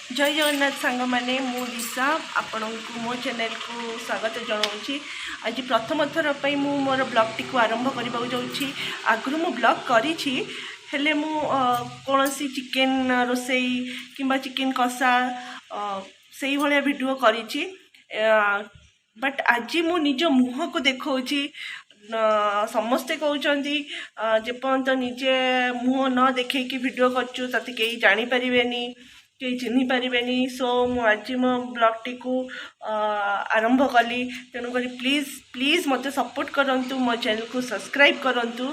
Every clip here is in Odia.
ଜୟ ଜଗନ୍ନାଥ ସାଙ୍ଗମାନେ, ମୁଁ ଲିସା ଆପଣଙ୍କୁ ମୋ ଚ୍ୟାନେଲକୁ ସ୍ୱାଗତ ଜଣାଉଛି। ଆଜି ପ୍ରଥମ ଥର ପାଇଁ ମୁଁ ମୋର ବ୍ଲଗ୍ଟିକୁ ଆରମ୍ଭ କରିବାକୁ ଯାଉଛି। ଆଗରୁ ମୁଁ ବ୍ଲଗ୍ କରିଛି, ହେଲେ ମୁଁ କୌଣସି ଚିକେନ୍ ରୋଷେଇ କିମ୍ବା ଚିକେନ୍ କଷା ସେଇଭଳିଆ ଭିଡ଼ିଓ କରିଛି, ବଟ୍ ଆଜି ମୁଁ ନିଜ ମୁହଁକୁ ଦେଖାଉଛି। ସମସ୍ତେ କହୁଛନ୍ତି, ଯେପର୍ଯ୍ୟନ୍ତ ନିଜେ ମୁହଁ ନ ଦେଖେଇକି ଭିଡ଼ିଓ କରୁଛୁ, ତତେ କେହି ଜାଣିପାରିବେନି, କେହି ଚିହ୍ନି ପାରିବେନି। ସୋ ମୁଁ ଆଜି ମୋ ବ୍ଲଗ୍ଟିକୁ ଆରମ୍ଭ କଲି। ତେଣୁକରି ପ୍ଲିଜ୍ ପ୍ଲିଜ୍ ମୋତେ ସପୋର୍ଟ କରନ୍ତୁ, ମୋ ଚ୍ୟାନେଲକୁ ସବସ୍କ୍ରାଇବ୍ କରନ୍ତୁ।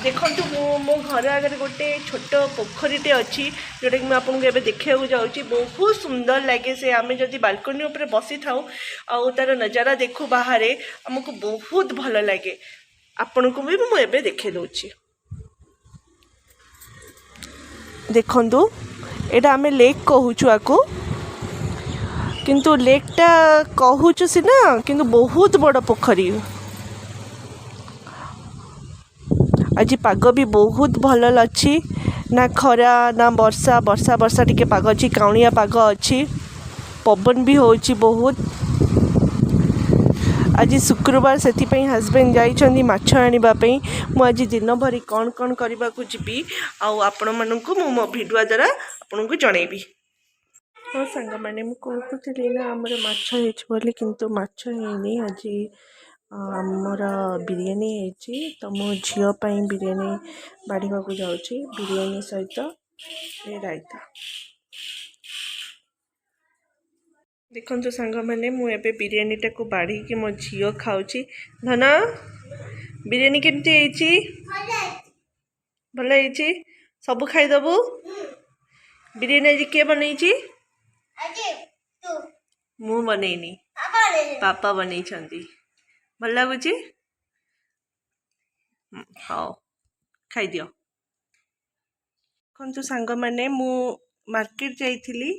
ଦେଖନ୍ତୁ, ମୁଁ ମୋ ଘର ଆଗରେ ଗୋଟେ ଛୋଟ ପୋଖରୀଟେ ଅଛି, ଯେଉଁଟାକି ମୁଁ ଆପଣଙ୍କୁ ଏବେ ଦେଖିବାକୁ ଯାଉଛି। ବହୁତ ସୁନ୍ଦର ଲାଗେ ସେ। ଆମେ ଯଦି ବାଲକୋନି ଉପରେ ବସିଥାଉ ଆଉ ତାର ନଜାରା ଦେଖୁ ବାହାରେ, ଆମକୁ ବହୁତ ଭଲ ଲାଗେ। ଆପଣଙ୍କୁ ବି ମୁଁ ଏବେ ଦେଖେଇ ଦେଉଛି। ଦେଖନ୍ତୁ, ଏଇଟା ଆମେ ଲେକ୍ କହୁଛୁ ଆକୁ, କିନ୍ତୁ ଲେକ୍ଟା କହୁଛୁ ସିନା, କିନ୍ତୁ ବହୁତ ବଡ଼ ପୋଖରୀ। ଆଜି ପାଗ ବି ବହୁତ ଭଲ ଅଛି, ନା ଖରା ନା ବର୍ଷା, ବର୍ଷା ବର୍ଷା ଟିକେ ପାଗ ଅଛି, କାଉଁଳିଆ ପାଗ ଅଛି, ପବନ ବି ହେଉଛି ବହୁତ। ଆଜି ଶୁକ୍ରବାର, ସେଥିପାଇଁ ହଜବେଣ୍ଡ ଯାଇଛନ୍ତି ମାଛ ଆଣିବା ପାଇଁ। ମୁଁ ଆଜି ଦିନ ଭରି କ'ଣ କ'ଣ କରିବାକୁ ଯିବି ଆଉ ଆପଣମାନଙ୍କୁ ମୁଁ ମୋ ଭିଡ଼ିଓ ଦ୍ୱାରା ଆପଣଙ୍କୁ ଜଣେଇବି। ହଁ ସାଙ୍ଗମାନେ, ମୁଁ କହୁଥିଲି ନା ଆମର ମାଛ ହେଇଛି ବୋଲି, କିନ୍ତୁ ମାଛ ହେଇନି। ଆଜି ଆମର ବିରିୟାନୀ ହେଇଛି। ତ ମୋ ଝିଅ ପାଇଁ ବିରିୟାନୀ ବାଢ଼ିବାକୁ ଯାଉଛି, ବିରିୟାନୀ ସହିତ ଏ ରାଇତା। ଦେଖନ୍ତୁ ସାଙ୍ଗମାନେ, ମୁଁ ଏବେ ବିରିୟାନୀଟାକୁ ବାଢ଼ିକି ମୋ ଝିଅ ଖାଉଛି। ଧନ, ବିରିୟାନୀ କେମିତି ହେଇଛି? ଭଲ ହେଇଛି? ସବୁ ଖାଇଦେବୁ? ବିରିୟାନୀ ଆଜି କିଏ ବନେଇଛି? ମୁଁ ବନେଇନି, ବାପା ବନେଇଛନ୍ତି। ଭଲ ଲାଗୁଛି? ହଉ, ଖାଇଦିଅ। ଦେଖନ୍ତୁ ସାଙ୍ଗମାନେ, ମୁଁ ମାର୍କେଟ ଯାଇଥିଲି।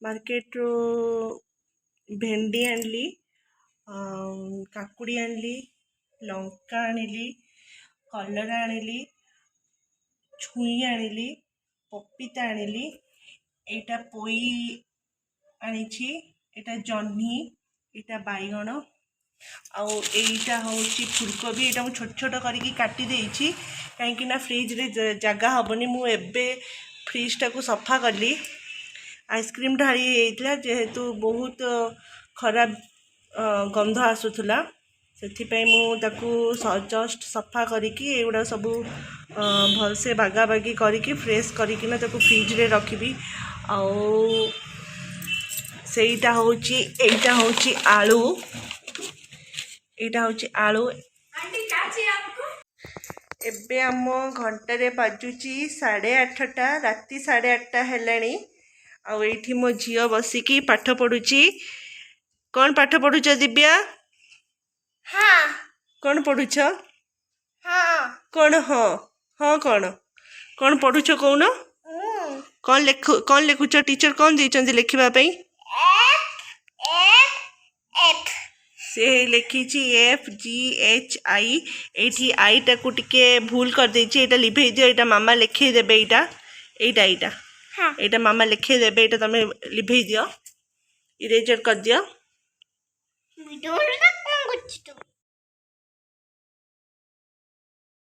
ମାର୍କେଟରୁ ଭେଣ୍ଡି ଆଣିଲି, କାକୁଡ଼ି ଆଣିଲି, ଲଙ୍କା ଆଣିଲି, କଲରା ଆଣିଲି, ଛୁଇଁ ଆଣିଲି, ପପିତା ଆଣିଲି, ଏଇଟା ପୋଇ ଆଣିଛି, ଏଇଟା ଜହ୍ନି, ଏଇଟା ବାଇଗଣ ଆଉ ଏଇଟା ହେଉଛି ଫୁଲକୋବି। ଏଇଟା ମୁଁ ଛୋଟ ଛୋଟ କରିକି କାଟି ଦେଇଛି, କାହିଁକି ନା ଫ୍ରିଜ୍ରେ ଜାଗା ହେବନି। ମୁଁ ଏବେ ଫ୍ରିଜ୍ଟାକୁ ସଫା କଲି। ଆଇସ୍କ୍ରିମ୍ ଢାଳି ହେଇଯାଇଥିଲା, ଯେହେତୁ ବହୁତ ଖରାପ ଗନ୍ଧ ଆସୁଥିଲା, ସେଥିପାଇଁ ମୁଁ ତାକୁ ଜଷ୍ଟ ସଫା କରିକି ଏଗୁଡ଼ା ସବୁ ଭଲସେ ବାଗାବାଗି କରିକି ଫ୍ରେଶ୍ କରିକିନା ତାକୁ ଫ୍ରିଜ୍ରେ ରଖିବି। ଆଉ ସେଇଟା ହେଉଛି, ଏଇଟା ହେଉଛି ଆଳୁ, ଏଇଟା ହେଉଛି ଆଳୁ। ଏବେ ଆମ ଘଣ୍ଟାରେ ବାଜୁଛି 8:30, ରାତି 8:30 ହେଲାଣି। ଆଉ ଏଇଠି ମୋ ଝିଅ ବସିକି ପାଠ ପଢ଼ୁଛି। କ'ଣ ପାଠ ପଢ଼ୁଛ ଦିବ୍ୟା? କ'ଣ ପଢ଼ୁଛ? କ'ଣ? ହଁ ହଁ, କ'ଣ କ'ଣ ପଢ଼ୁଛ କହୁନ? କ'ଣ ଲେଖୁ, କ'ଣ ଲେଖୁଛ? ଟିଚର କ'ଣ ଦେଇଛନ୍ତି ଲେଖିବା ପାଇଁ? ସେ ଲେଖିଛି ଏଫ୍ ଜି ଏଚ୍ I. ଏଇଠି ଆଇଟାକୁ ଟିକେ ଭୁଲ କରିଦେଇଛି। ଏଇଟା ଲିଭେଇ ଦିଅ, ଏଇଟା ମାମା ଲେଖେଇ ଦେବେ। ଏଇଟା ଏଇଟା ଏଇଟା ଏଇଟା ମାମା ଲେଖେଇ ଦେବେ। ଏଇଟା ତମେ ଲିଭେଇ ଦିଅ, ଇରେଜର କରିଦିଅ। ଭିଡ଼ିଓ କଣ କରୁଛୁ ତୁ?